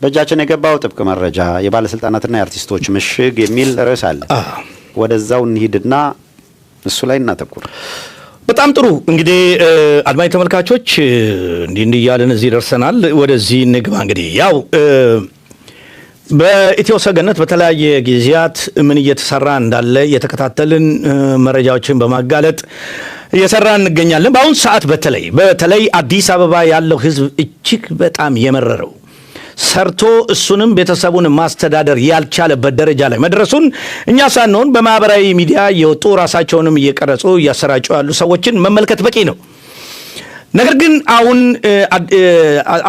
በእጃችን የገባው ጥብቅ መረጃ የባለስልጣናትና የአርቲስቶች ምሽግ የሚል ርዕስ አለ። ወደዛው እንሂድና እሱ ላይ እናተኩር። በጣም ጥሩ። እንግዲህ አድማጭ ተመልካቾች፣ እንዲህ እንዲህ እያልን እዚህ ደርሰናል። ወደዚህ እንግባ። እንግዲህ ያው በኢትዮ ሰገነት በተለያየ ጊዜያት ምን እየተሰራ እንዳለ እየተከታተልን፣ መረጃዎችን በማጋለጥ እየሰራ እንገኛለን። በአሁን ሰዓት በተለይ በተለይ አዲስ አበባ ያለው ሕዝብ እጅግ በጣም የመረረው፣ ሰርቶ እሱንም ቤተሰቡን ማስተዳደር ያልቻለበት ደረጃ ላይ መድረሱን እኛ ሳንሆን በማህበራዊ ሚዲያ እየወጡ ራሳቸውንም እየቀረጹ እያሰራጩ ያሉ ሰዎችን መመልከት በቂ ነው። ነገር ግን አሁን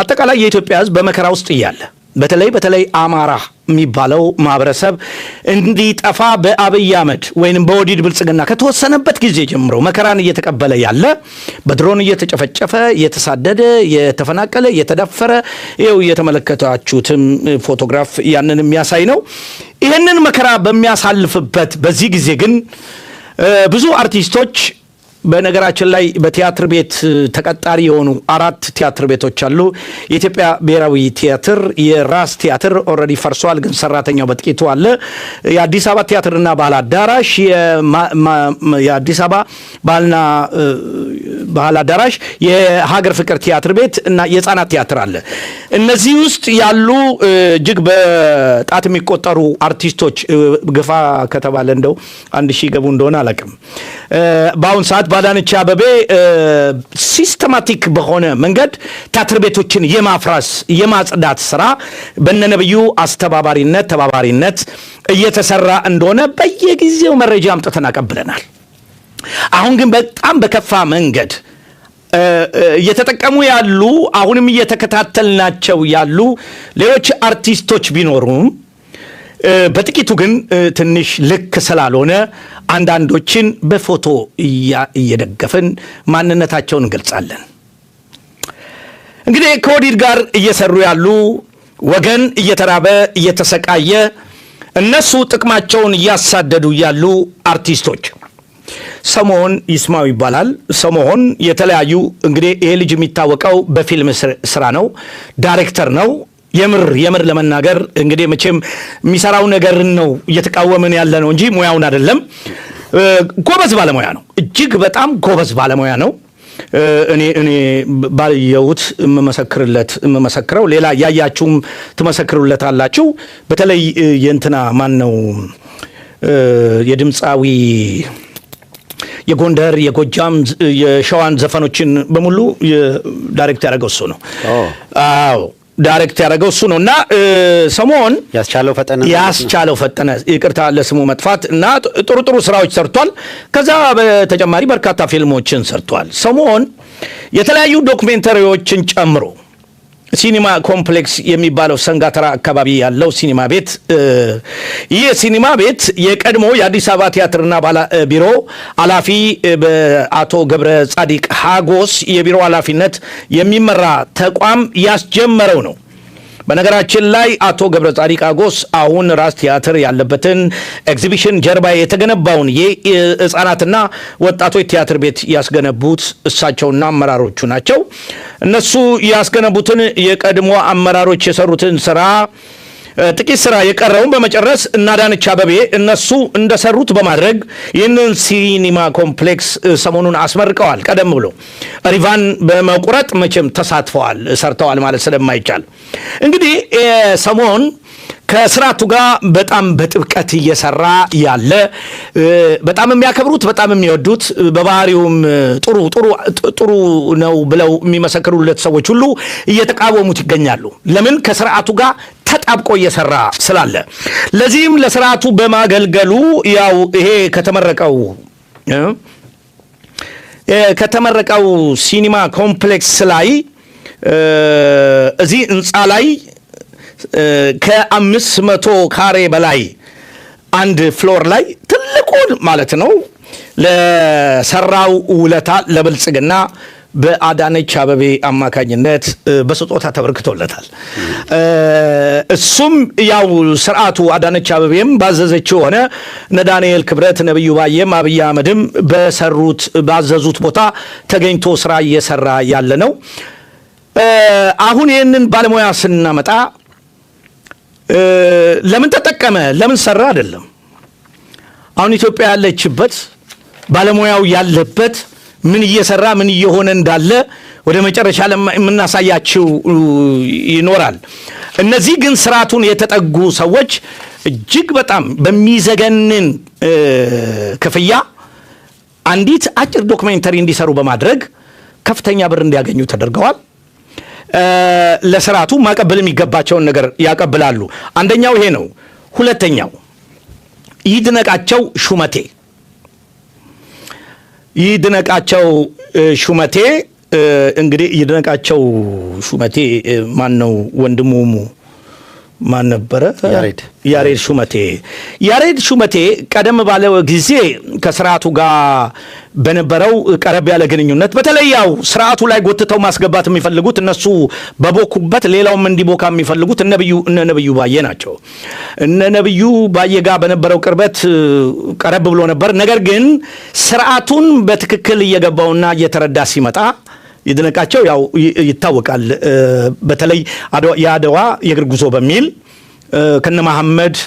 አጠቃላይ የኢትዮጵያ ሕዝብ በመከራ ውስጥ እያለ፣ በተለይ በተለይ አማራ የሚባለው ማህበረሰብ እንዲጠፋ በአብይ አህመድ ወይንም በኦህዴድ ብልጽግና ከተወሰነበት ጊዜ ጀምሮ መከራን እየተቀበለ ያለ፣ በድሮን እየተጨፈጨፈ፣ እየተሳደደ፣ እየተፈናቀለ፣ እየተደፈረ፣ ይኸው እየተመለከታችሁትም ፎቶግራፍ ያንን የሚያሳይ ነው። ይህንን መከራ በሚያሳልፍበት በዚህ ጊዜ ግን ብዙ አርቲስቶች፣ በነገራችን ላይ በቲያትር ቤት ተቀጣሪ የሆኑ አራት ቲያትር ቤቶች አሉ። የኢትዮጵያ ብሔራዊ ቲያትር፣ የራስ ቲያትር already ፈርሷል፣ ግን ሰራተኛው በጥቂቱ አለ። የአዲስ አበባ ቲያትርና ባህል አዳራሽ፣ የአዲስ አበባ ባህልና ባህል አዳራሽ፣ የሀገር ፍቅር ቲያትር ቤት እና የህፃናት ቲያትር አለ። እነዚህ ውስጥ ያሉ እጅግ በጣት የሚቆጠሩ አርቲስቶች፣ ግፋ ከተባለ እንደው 1,000 ገቡ እንደሆነ አላውቅም። በአሁን ሰዓት በአዳነች አበቤ systematic በሆነ መንገድ ቲያትር ቤቶችን የማፍረስ፣ የማጽዳት ስራ በነነብዩ አስተባባሪነት፣ ተባባሪነት እየተሰራ እንደሆነ በየጊዜው መረጃ አምጥተን አቀብለናል። አሁን ግን በጣም በከፋ መንገድ እየተጠቀሙ ያሉ፣ አሁንም እየተከታተልናቸው ያሉ ሌሎች አርቲስቶች ቢኖሩም በጥቂቱ ግን ትንሽ ልክ ስላልሆነ አንዳንዶችን በፎቶ እየደገፍን ማንነታቸውን እንገልጻለን። እንግዲህ ከኦህዴድ ጋር እየሰሩ ያሉ፣ ወገን እየተራበ እየተሰቃየ እነሱ ጥቅማቸውን እያሳደዱ ያሉ አርቲስቶች፣ ሰሞን ይስማው ይባላል። ሰሞን የተለያዩ፣ እንግዲህ ይሄ ልጅ የሚታወቀው በፊልም ስራ ነው፣ ዳይሬክተር ነው። የምር የምር ለመናገር እንግዲህ መቼም የሚሰራው ነገርን ነው እየተቃወምን ያለ ነው እንጂ ሙያውን አይደለም። ጎበዝ ባለሙያ ነው። እጅግ በጣም ጎበዝ ባለሙያ ነው። እኔ ባየሁት የምመሰክርለት፣ የምመሰክረው ሌላ ያያችሁም ትመሰክሩለት አላችሁ። በተለይ የእንትና ማን ነው፣ የድምፃዊ የጎንደር፣ የጎጃም፣ የሸዋን ዘፈኖችን በሙሉ direct ያደረገው እሱ ነው። አዎ፣ direct ያደረገው እሱ ነው። እና ሰሞን ያስቻለው ፈጠነ። ያስቻለው ፈጠነ፣ ይቅርታ ለስሙ መጥፋት፣ እና ጥሩ ጥሩ ስራዎች ሰርቷል። ከዛ በተጨማሪ በርካታ ፊልሞችን ሰርቷል። ሰሞን የተለያዩ ዶክሜንተሪዎችን ጨምሮ ሲኒማ ኮምፕሌክስ የሚባለው ሰንጋተራ አካባቢ ያለው ሲኒማ ቤት፣ ይህ ሲኒማ ቤት የቀድሞ የአዲስ አበባ ቲያትርና ቢሮ ኃላፊ በአቶ ገብረ ጻዲቅ ሀጎስ የቢሮ ኃላፊነት የሚመራ ተቋም ያስጀመረው ነው። በነገራችን ላይ አቶ ገብረ ጻዲቅ ሀጎስ አሁን ራስ ቲያትር ያለበትን ኤግዚቢሽን ጀርባ የተገነባውን የህፃናትና ወጣቶች ቲያትር ቤት ያስገነቡት እሳቸውና አመራሮቹ ናቸው። እነሱ ያስገነቡትን፣ የቀድሞ አመራሮች የሰሩትን ስራ ጥቂት ስራ የቀረውን በመጨረስ እና አዳነች አበቤ እነሱ እንደሰሩት በማድረግ ይህንን ሲኒማ ኮምፕሌክስ ሰሞኑን አስመርቀዋል። ቀደም ብሎ ሪቫን በመቁረጥ መቼም ተሳትፈዋል፣ ሰርተዋል ማለት ስለማይቻል፣ እንግዲህ ሰሞን ከስርዓቱ ጋር በጣም በጥብቀት እየሰራ ያለ፣ በጣም የሚያከብሩት፣ በጣም የሚወዱት፣ በባህሪውም ጥሩ ጥሩ ጥሩ ነው ብለው የሚመሰክሩለት ሰዎች ሁሉ እየተቃወሙት ይገኛሉ። ለምን? ከስርዓቱ ጋር ተጣብቆ እየሰራ ስላለ። ለዚህም ለስርዓቱ በማገልገሉ ያው ይሄ ከተመረቀው ሲኒማ ኮምፕሌክስ ላይ፣ እዚህ ህንፃ ላይ ከ500 ካሬ በላይ አንድ floor ላይ ትልቁን ማለት ነው፣ ለሰራው ውለታ ለብልጽግና በአዳነች አበቤ አማካኝነት በስጦታ ተበርክቶለታል። እሱም ያው ስርዓቱ አዳነች አበቤም ባዘዘችው ሆነ፣ እነ ዳንኤል ክብረት፣ ነብዩ ባየም፣ አብይ አህመድም በሰሩት ባዘዙት ቦታ ተገኝቶ ስራ እየሰራ ያለ ነው። አሁን ይህንን ባለሙያ ስናመጣ ለምን ተጠቀመ ለምን ሰራ አይደለም። አሁን ኢትዮጵያ ያለችበት፣ ባለሙያው ያለበት፣ ምን እየሰራ ምን እየሆነ እንዳለ ወደ መጨረሻ የምናሳያችው ይኖራል። እነዚህ ግን ስርዓቱን የተጠጉ ሰዎች እጅግ በጣም በሚዘገንን ክፍያ አንዲት አጭር documentary እንዲሰሩ በማድረግ ከፍተኛ ብር እንዲያገኙ ተደርገዋል። ለስርዓቱ ማቀበል የሚገባቸውን ነገር ያቀብላሉ። አንደኛው ይሄ ነው። ሁለተኛው ይድነቃቸው ሹመቴ። ይድነቃቸው ሹመቴ፣ እንግዲህ ይድነቃቸው ሹመቴ ማን ነው? ወንድሙ ማን ነበረ? ያሬድ። ያሬድ ሹመቴ። ያሬድ ሹመቴ ቀደም ባለ ጊዜ ከስርዓቱ ጋር በነበረው ቀረብ ያለ ግንኙነት፣ በተለይ ያው ስርዓቱ ላይ ጎትተው ማስገባት የሚፈልጉት፣ እነሱ በቦኩበት ሌላውም እንዲቦካ የሚፈልጉት እነ ነብዩ ባየ ናቸው። እነ ነብዩ ባየ ጋር በነበረው ቅርበት ቀረብ ብሎ ነበር። ነገር ግን ስርዓቱን በትክክል እየገባውና እየተረዳ ሲመጣ ይድነቃቸው ያው ይታወቃል። በተለይ የአድዋ የእግር ጉዞ በሚል ከነ መሐመድ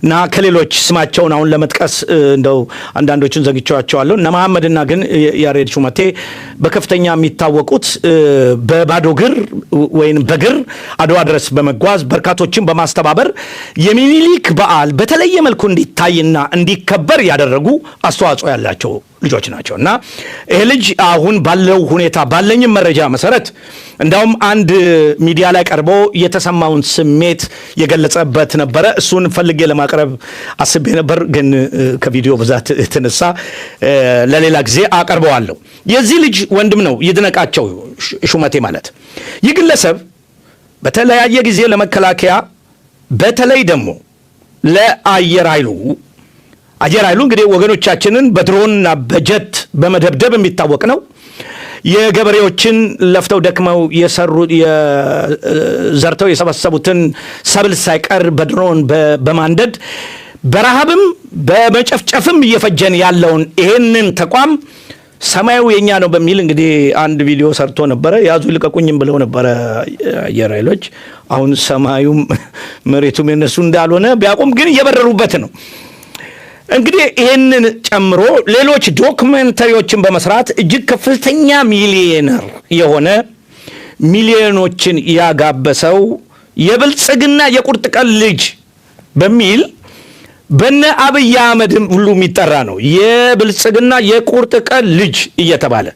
እና ከሌሎች ስማቸውን አሁን ለመጥቀስ እንደው አንዳንዶቹን ዘግቼዋቸዋለሁ። እነ መሐመድና ግን ያሬድ ሹመቴ በከፍተኛ የሚታወቁት በባዶ እግር ወይም በግር አድዋ ድረስ በመጓዝ፣ በርካቶችን በማስተባበር የሚኒሊክ በዓል በተለየ መልኩ እንዲታይና እንዲከበር ያደረጉ አስተዋጽኦ ያላቸው ልጆች ናቸው። እና ይሄ ልጅ አሁን ባለው ሁኔታ ባለኝም መረጃ መሰረት እንዳውም አንድ ሚዲያ ላይ ቀርቦ የተሰማውን ስሜት የገለጸበት ነበረ። እሱን ፈልጌ ለማቅረብ አስቤ ነበር፣ ግን ከቪዲዮ ብዛት የተነሳ ለሌላ ጊዜ አቀርበዋለሁ። የዚህ ልጅ ወንድም ነው ይድነቃቸው ሹመቴ ማለት። ይህ ግለሰብ በተለያየ ጊዜ ለመከላከያ፣ በተለይ ደግሞ ለአየር ኃይሉ፣ አየር ኃይሉ እንግዲህ ወገኖቻችንን በድሮንና በጀት በመደብደብ የሚታወቅ ነው። የገበሬዎችን ለፍተው ደክመው የሰሩ፣ ዘርተው የሰበሰቡትን ሰብል ሳይቀር በድሮን በማንደድ፣ በረሃብም በመጨፍጨፍም እየፈጀን ያለውን ይሄንን ተቋም ሰማዩ የኛ ነው በሚል እንግዲህ አንድ ቪዲዮ ሰርቶ ነበረ። ያዙ ልቀቁኝም ብለው ነበረ አየር ኃይሎች። አሁን ሰማዩም መሬቱም የነሱ እንዳልሆነ ቢያውቁም ግን እየበረሩበት ነው። እንግዲህ ይህንን ጨምሮ ሌሎች documentary ዎችን በመስራት እጅግ ከፍተኛ ሚሊዮነር የሆነ፣ ሚሊዮኖችን ያጋበሰው፣ የብልጽግና የቁርጥ ቀን ልጅ በሚል በነ አብይ አህመድም ሁሉ የሚጠራ ነው። የብልጽግና የቁርጥ ቀን ልጅ እየተባለ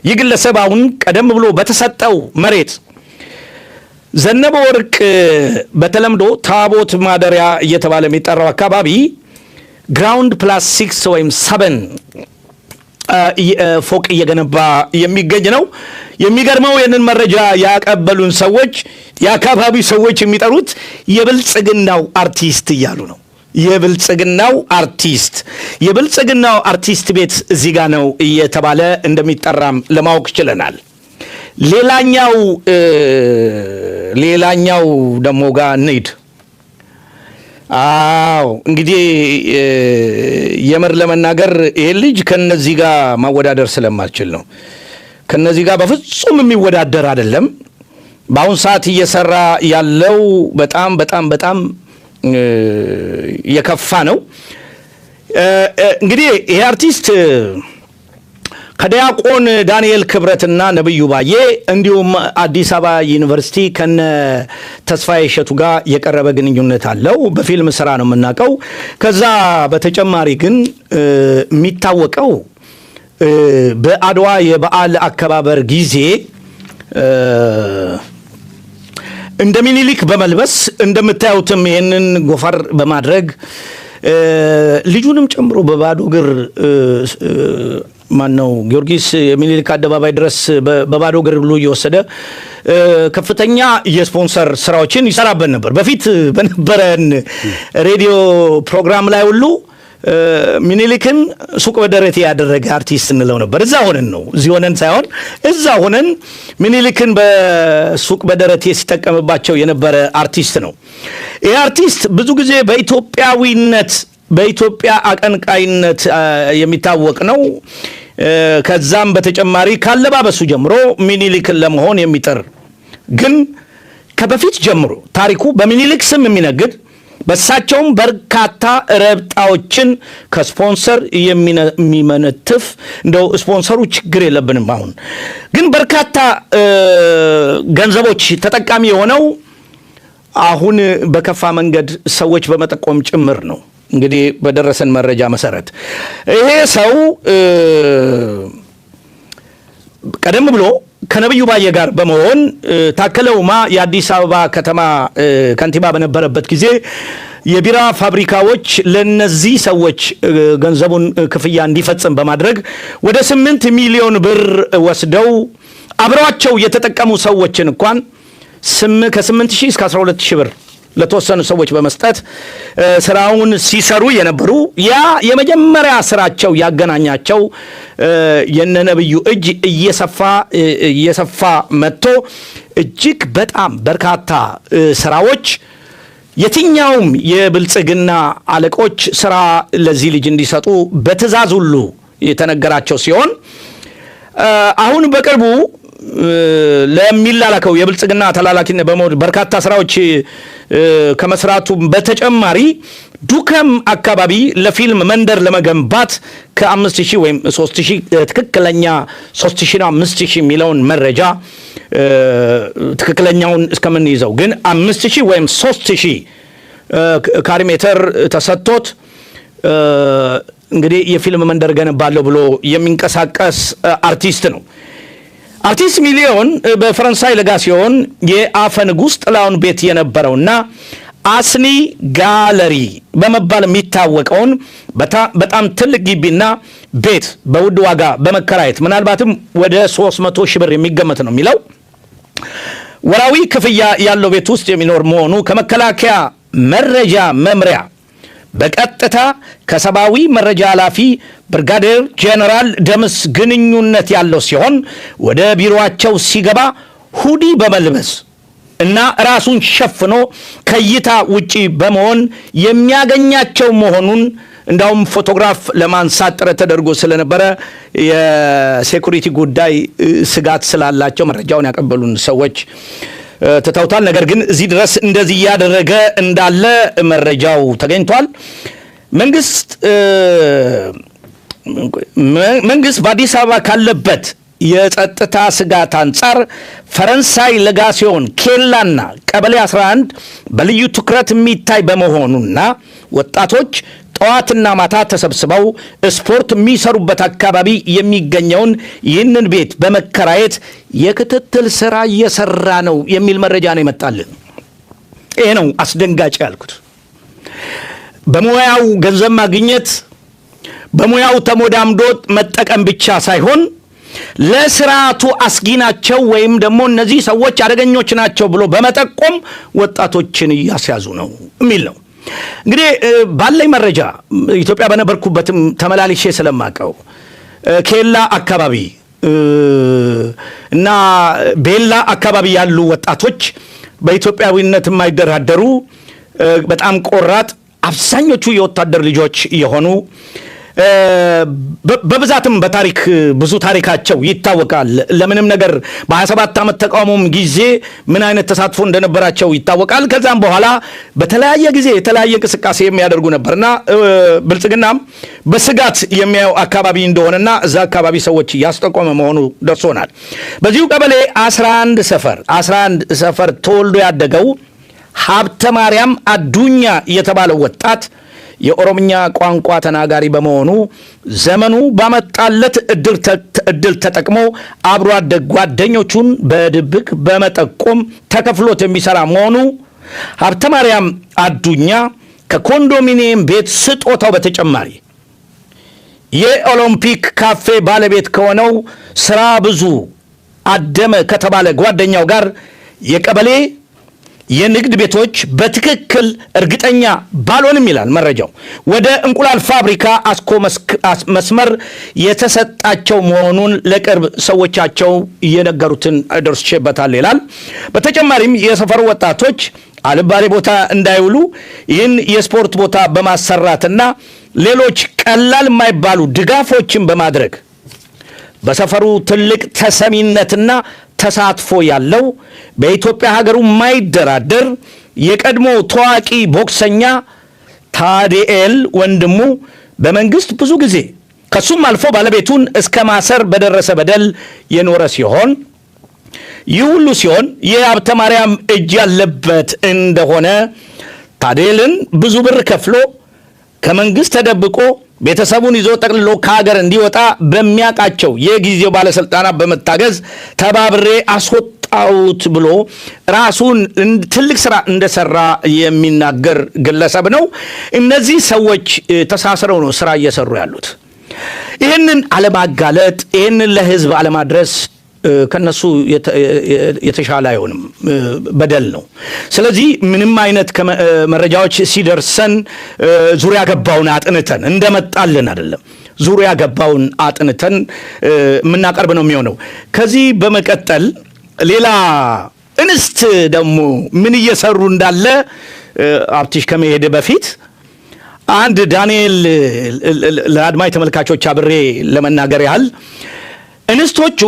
ይህ ግለሰብ አሁን ቀደም ብሎ በተሰጠው መሬት ዘነበ ወርቅ፣ በተለምዶ ታቦት ማደሪያ እየተባለ የሚጠራው አካባቢ ground plus 6 ወይም 7 ፎቅ እየገነባ የሚገኝ ነው። የሚገርመው ይህንን መረጃ ያቀበሉን ሰዎች፣ የአካባቢው ሰዎች የሚጠሩት የብልጽግናው አርቲስት እያሉ ነው። የብልጽግናው አርቲስት፣ የብልጽግናው አርቲስት ቤት እዚህ ጋ ነው እየተባለ እንደሚጠራም ለማወቅ ችለናል። ሌላኛው ደግሞ ጋር እንሂድ። አዎ፣ እንግዲህ የምር ለመናገር ይሄ ልጅ ከነዚህ ጋር ማወዳደር ስለማልችል ነው። ከነዚህ ጋር በፍጹም የሚወዳደር አይደለም። በአሁን ሰዓት እየሰራ ያለው በጣም በጣም በጣም የከፋ ነው። እንግዲህ ይሄ አርቲስት ከዲያቆን ዳንኤል ክብረትና ነብዩ ባዬ እንዲሁም አዲስ አበባ ዩኒቨርሲቲ ከነ ተስፋዬ እሸቱ ጋር የቀረበ ግንኙነት አለው። በፊልም ስራ ነው የምናውቀው። ከዛ በተጨማሪ ግን የሚታወቀው በአድዋ የበዓል አከባበር ጊዜ እንደ ሚኒሊክ በመልበስ፣ እንደምታዩትም ይህንን ጎፈር በማድረግ፣ ልጁንም ጨምሮ በባዶ እግር ማን ነው ጊዮርጊስ የሚኒሊክ አደባባይ ድረስ በባዶ እግር ሁሉ እየወሰደ ከፍተኛ የስፖንሰር ስራዎችን ይሰራበት ነበር። በፊት በነበረን ሬዲዮ ፕሮግራም ላይ ሁሉ ሚኒሊክን ሱቅ በደረቴ ያደረገ አርቲስት እንለው ነበር። እዛ ሆነን ነው፣ እዚህ ሆነን ሳይሆን እዛ ሆነን ሚኒሊክን በሱቅ በደረቴ ሲጠቀምባቸው የነበረ አርቲስት ነው። ይህ አርቲስት ብዙ ጊዜ በኢትዮጵያዊነት፣ በኢትዮጵያ አቀንቃይነት የሚታወቅ ነው። ከዛም በተጨማሪ ካለባበሱ ጀምሮ ሚኒሊክን ለመሆን የሚጥር፣ ግን ከበፊት ጀምሮ ታሪኩ በሚኒሊክ ስም የሚነግድ በሳቸውም በርካታ ረብጣዎችን ከስፖንሰር የሚመነትፍ፣ እንደው ስፖንሰሩ ችግር የለብንም። አሁን ግን በርካታ ገንዘቦች ተጠቃሚ የሆነው አሁን በከፋ መንገድ ሰዎች በመጠቆም ጭምር ነው። እንግዲህ በደረሰን መረጃ መሰረት ይሄ ሰው ቀደም ብሎ ከነብዩ ባየ ጋር በመሆን ታከለ ኡማ የአዲስ አበባ ከተማ ከንቲባ በነበረበት ጊዜ የቢራ ፋብሪካዎች ለነዚህ ሰዎች ገንዘቡን ክፍያ እንዲፈጽም በማድረግ ወደ 8 ሚሊዮን ብር ወስደው አብረዋቸው የተጠቀሙ ሰዎችን እንኳን ከ8 ሺህ እስከ 12 ሺህ ብር ለተወሰኑ ሰዎች በመስጠት ስራውን ሲሰሩ የነበሩ፣ ያ የመጀመሪያ ስራቸው ያገናኛቸው የነነብዩ እጅ እየሰፋ እየሰፋ መጥቶ እጅግ በጣም በርካታ ስራዎች የትኛውም የብልጽግና አለቆች ስራ ለዚህ ልጅ እንዲሰጡ በትዕዛዝ ሁሉ የተነገራቸው ሲሆን፣ አሁን በቅርቡ ለሚላላከው የብልጽግና ተላላኪነት በመሆን በርካታ ስራዎች ከመስራቱ በተጨማሪ ዱከም አካባቢ ለፊልም መንደር ለመገንባት ከ5,000 ወይም 3,000፣ ትክክለኛ 3,000 ነው 5,000 የሚለውን መረጃ ትክክለኛውን እስከምንይዘው ግን 5,000 ወይም 3,000 ካሬ ሜትር ተሰጥቶት እንግዲህ የፊልም መንደር ገነባለሁ ብሎ የሚንቀሳቀስ አርቲስት ነው። አርቲስት ሚሊዮን በፈረንሳይ ለጋሲዮን የአፈ ንጉሥ ጥላሁን ቤት የነበረውና አስኒ ጋለሪ በመባል የሚታወቀውን በጣም ትልቅ ግቢና ቤት በውድ ዋጋ በመከራየት፣ ምናልባትም ወደ 300 ሺህ ብር የሚገመት ነው የሚለው፣ ወራዊ ክፍያ ያለው ቤት ውስጥ የሚኖር መሆኑ ከመከላከያ መረጃ መምሪያ በቀጥታ ከሰብአዊ መረጃ ኃላፊ ብርጋዴር ጄኔራል ደምስ ግንኙነት ያለው ሲሆን፣ ወደ ቢሮአቸው ሲገባ hoodie በመልበስ እና ራሱን ሸፍኖ ከእይታ ውጪ በመሆን የሚያገኛቸው መሆኑን፣ እንዳውም ፎቶግራፍ ለማንሳት ጥረት ተደርጎ ስለነበረ የ security ጉዳይ ስጋት ስላላቸው መረጃውን ያቀበሉን ሰዎች ትተውታል። ነገር ግን እዚህ ድረስ እንደዚህ እያደረገ እንዳለ መረጃው ተገኝቷል። መንግስት በአዲስ አበባ ካለበት የጸጥታ ስጋት አንጻር ፈረንሳይ ለጋሲዮን ኬላና ቀበሌ 11 በልዩ ትኩረት የሚታይ በመሆኑና ወጣቶች ጠዋትና ማታ ተሰብስበው ስፖርት የሚሰሩበት አካባቢ የሚገኘውን ይህንን ቤት በመከራየት የክትትል ስራ እየሰራ ነው የሚል መረጃ ነው የመጣልን። ይሄ ነው አስደንጋጭ ያልኩት። በሙያው ገንዘብ ማግኘት፣ በሙያው ተሞዳምዶ መጠቀም ብቻ ሳይሆን ለስርዓቱ አስጊ ናቸው ወይም ደግሞ እነዚህ ሰዎች አደገኞች ናቸው ብሎ በመጠቆም ወጣቶችን እያስያዙ ነው የሚል ነው። እንግዲህ ባለኝ መረጃ ኢትዮጵያ በነበርኩበትም ተመላልሼ ስለማቀው ኬላ አካባቢ እና ቤላ አካባቢ ያሉ ወጣቶች በኢትዮጵያዊነት የማይደራደሩ፣ በጣም ቆራጥ፣ አብዛኞቹ የወታደር ልጆች የሆኑ፣ በብዛትም በታሪክ ብዙ ታሪካቸው ይታወቃል። ለምንም ነገር በ27 ዓመት ተቃውሞም ጊዜ ምን አይነት ተሳትፎ እንደነበራቸው ይታወቃል። ከዛም በኋላ በተለያየ ጊዜ የተለያየ እንቅስቃሴ የሚያደርጉ ነበርና ብልጽግናም በስጋት የሚያየው አካባቢ እንደሆነና እዛ አካባቢ ሰዎች እያስጠቆመ መሆኑ ደርሶናል። በዚሁ ቀበሌ 11 ሰፈር 11 ሰፈር ተወልዶ ያደገው ሀብተ ማርያም አዱኛ የተባለው ወጣት የኦሮምኛ ቋንቋ ተናጋሪ በመሆኑ ዘመኑ ባመጣለት እድል ተጠቅሞ አብሮ አደግ ጓደኞቹን በድብቅ በመጠቆም ተከፍሎት የሚሰራ መሆኑ፣ ሀብተ ማርያም አዱኛ ከኮንዶሚኒየም ቤት ስጦታው በተጨማሪ የኦሎምፒክ ካፌ ባለቤት ከሆነው ስራ ብዙ አደመ ከተባለ ጓደኛው ጋር የቀበሌ የንግድ ቤቶች በትክክል እርግጠኛ ባልሆንም ይላል መረጃው፣ ወደ እንቁላል ፋብሪካ አስኮ መስመር የተሰጣቸው መሆኑን ለቅርብ ሰዎቻቸው እየነገሩትን ደርሼበታል ይላል። በተጨማሪም የሰፈሩ ወጣቶች አልባሌ ቦታ እንዳይውሉ ይህን የስፖርት ቦታ በማሰራትና ሌሎች ቀላል የማይባሉ ድጋፎችን በማድረግ በሰፈሩ ትልቅ ተሰሚነትና ተሳትፎ ያለው፣ በኢትዮጵያ ሀገሩ የማይደራደር፣ የቀድሞ ታዋቂ ቦክሰኛ ታዲኤል ወንድሙ በመንግስት ብዙ ጊዜ ከሱም አልፎ ባለቤቱን እስከ ማሰር በደረሰ በደል የኖረ ሲሆን፣ ይህ ሁሉ ሲሆን የሀብተ ማርያም እጅ ያለበት እንደሆነ፣ ታዴልን ብዙ ብር ከፍሎ ከመንግስት ተደብቆ ቤተሰቡን ይዞ ጠቅልሎ ከሀገር እንዲወጣ በሚያውቃቸው የጊዜው ባለስልጣናት በመታገዝ ተባብሬ አስወጣሁት ብሎ ራሱን ትልቅ ስራ እንደሰራ የሚናገር ግለሰብ ነው። እነዚህ ሰዎች ተሳስረው ነው ስራ እየሰሩ ያሉት። ይህንን አለማጋለጥ፣ ይህንን ለህዝብ አለማድረስ ከነሱ የተሻለ አይሆንም፣ በደል ነው። ስለዚህ ምንም አይነት መረጃዎች ሲደርሰን ዙሪያ ገባውን አጥንተን፣ እንደመጣልን አይደለም፣ ዙሪያ ገባውን አጥንተን የምናቀርብ ነው የሚሆነው። ከዚህ በመቀጠል ሌላ እንስት ደግሞ ምን እየሰሩ እንዳለ፣ አብቲሽ ከመሄድ በፊት አንድ ዳንኤል ለአድማጭ ተመልካቾች አብሬ ለመናገር ያህል፣ እንስቶቹ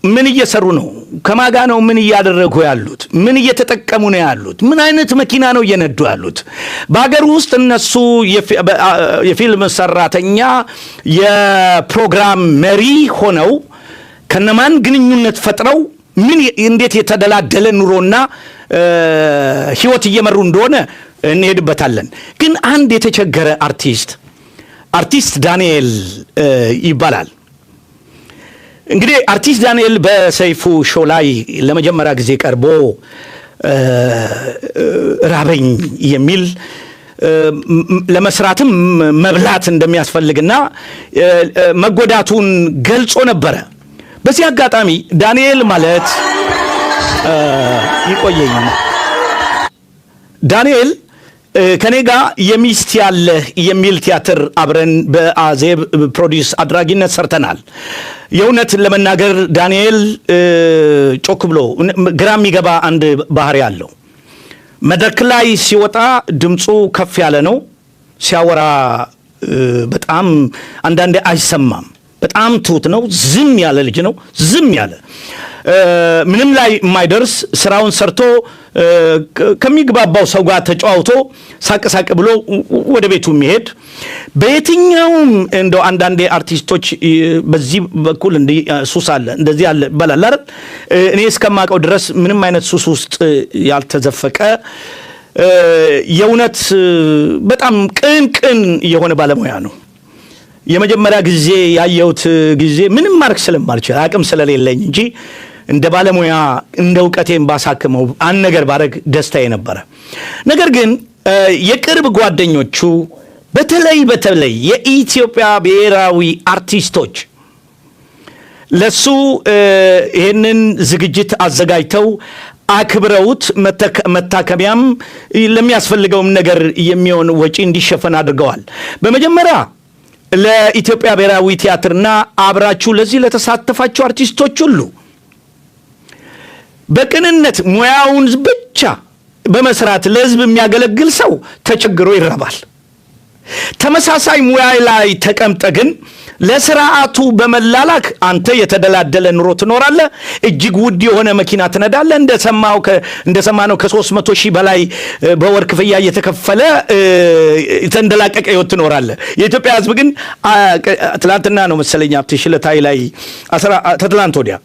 ምን እየሰሩ ነው? ከማጋ ነው ምን እያደረጉ ያሉት? ምን እየተጠቀሙ ነው ያሉት? ምን አይነት መኪና ነው እየነዱ ያሉት? በሀገር ውስጥ እነሱ የፊልም ሰራተኛ፣ የፕሮግራም መሪ ሆነው ከነማን ግንኙነት ፈጥረው ምን እንዴት የተደላደለ ኑሮና ህይወት እየመሩ እንደሆነ እንሄድበታለን። ግን አንድ የተቸገረ አርቲስት፣ አርቲስት ዳንኤል ይባላል። እንግዲህ አርቲስት ዳንኤል በሰይፉ show ላይ ለመጀመሪያ ጊዜ ቀርቦ ራበኝ የሚል፣ ለመስራትም መብላት እንደሚያስፈልግና መጎዳቱን ገልጾ ነበረ። በዚህ አጋጣሚ ዳንኤል ማለት፣ ይቆየኝ፣ ዳንኤል ከኔ ጋር የሚስት ያለህ የሚል ቲያትር አብረን በአዜብ produce አድራጊነት ሰርተናል። የእውነት ለመናገር ዳንኤል ጮክ ብሎ ግራ የሚገባ አንድ ባህሪ አለው። መድረክ ላይ ሲወጣ ድምፁ ከፍ ያለ ነው። ሲያወራ በጣም አንዳንዴ አይሰማም። በጣም ትሁት ነው። ዝም ያለ ልጅ ነው። ዝም ያለ፣ ምንም ላይ የማይደርስ፣ ስራውን ሰርቶ ከሚግባባው ሰው ጋር ተጨዋውቶ ሳቅ ሳቅ ብሎ ወደ ቤቱ የሚሄድ፣ በየትኛውም እንደው አንዳንዴ አርቲስቶች በዚህ በኩል እንዲህ ሱስ አለ፣ እንደዚህ አለ ይባላል አይደል? እኔ እስከማውቀው ድረስ ምንም አይነት ሱስ ውስጥ ያልተዘፈቀ፣ የእውነት በጣም ቅን ቅን የሆነ ባለሙያ ነው። የመጀመሪያ ጊዜ ያየሁት ጊዜ ምንም ማድረግ ስለማልችል፣ አቅም ስለሌለኝ እንጂ እንደ ባለሙያ እንደ እውቀቴን ባሳክመው፣ አንድ ነገር ባደርግ ደስታዬ ነበረ። ነገር ግን የቅርብ ጓደኞቹ፣ በተለይ በተለይ የኢትዮጵያ ብሔራዊ አርቲስቶች ለሱ ይህንን ዝግጅት አዘጋጅተው አክብረውት መታከሚያም ለሚያስፈልገውም ነገር የሚሆን ወጪ እንዲሸፈን አድርገዋል። በመጀመሪያ ለኢትዮጵያ ብሔራዊ ቲያትርና አብራችሁ ለዚህ ለተሳተፋችሁ አርቲስቶች ሁሉ፣ በቅንነት ሙያውን ብቻ በመስራት ለሕዝብ የሚያገለግል ሰው ተቸግሮ ይረባል። ተመሳሳይ ሙያ ላይ ተቀምጠ ግን ለስርዓቱ በመላላክ አንተ የተደላደለ ኑሮ ትኖራለህ። እጅግ ውድ የሆነ መኪና ትነዳለህ። እንደሰማነው ከ300 ሺህ በላይ በወር ክፍያ እየተከፈለ የተንደላቀቀ ህይወት ትኖራለህ። የኢትዮጵያ ሕዝብ ግን ትላንትና ነው መሰለኝ ሀብትሽ ለታይ ላይ፣ ተትላንት ወዲያ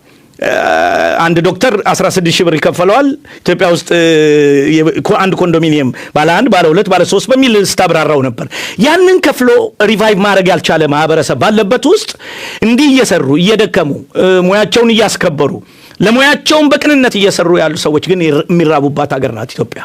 አንድ ዶክተር 16 ሺህ ብር ይከፈለዋል። ኢትዮጵያ ውስጥ አንድ ኮንዶሚኒየም ባለ አንድ፣ ባለ ሁለት፣ ባለ ሶስት በሚል ስታብራራው ነበር። ያንን ከፍሎ revive ማድረግ ያልቻለ ማህበረሰብ ባለበት ውስጥ እንዲህ እየሰሩ፣ እየደከሙ፣ ሙያቸውን እያስከበሩ፣ ለሙያቸውን በቅንነት እየሰሩ ያሉ ሰዎች ግን የሚራቡባት ሀገር ናት ኢትዮጵያ።